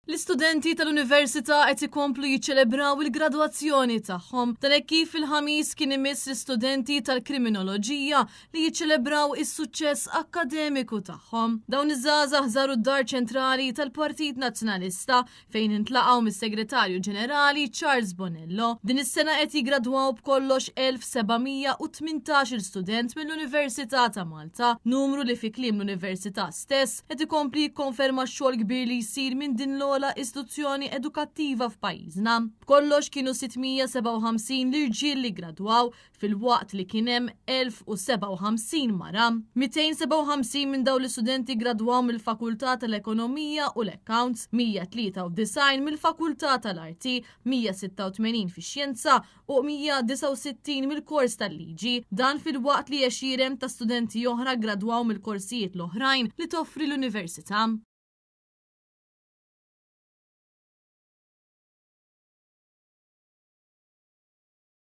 L-istudenti tal-Università qed ikomplu jiċċelebraw il-gradwazzjoni tagħhom. Dan hekk kif il-Ħamis kien imiss l-istudenti tal-Kriminoloġija li jiċċelebraw is-suċċess akkademiku tagħhom. Dawn iż-żgħażagħ żaru d-Dar Ċentrali tal-Partit Nazzjonalista fejn intlaqgħu mis-Segretarju Ġenerali Charles Bonello. Din is-sena qed jiggradwaw b'kollox 1718 student mill-Università ta' Malta, numru li fi kliem l-Università stess qed ikompli jikkonferma x-xogħol kbir li jsir minn din l-ogħla istituzzjoni edukattiva f'pajjiżna. B'kollox kienu 657 l-irġiel li ggradwaw filwaqt li kien hemm 1057 mara. 257 minn dawn l-istudenti ggradwaw mill-Fakultà tal-Ekonomija u l-Accounts, 193 mill-Fakultà tal-Arti, 186 fix-Xjenza u 169 mill-kors tal-liġi. Dan filwaqt li għexieren ta' studenti oħra ggradwaw mill-korsijiet l-oħrajn li toffri l-Università.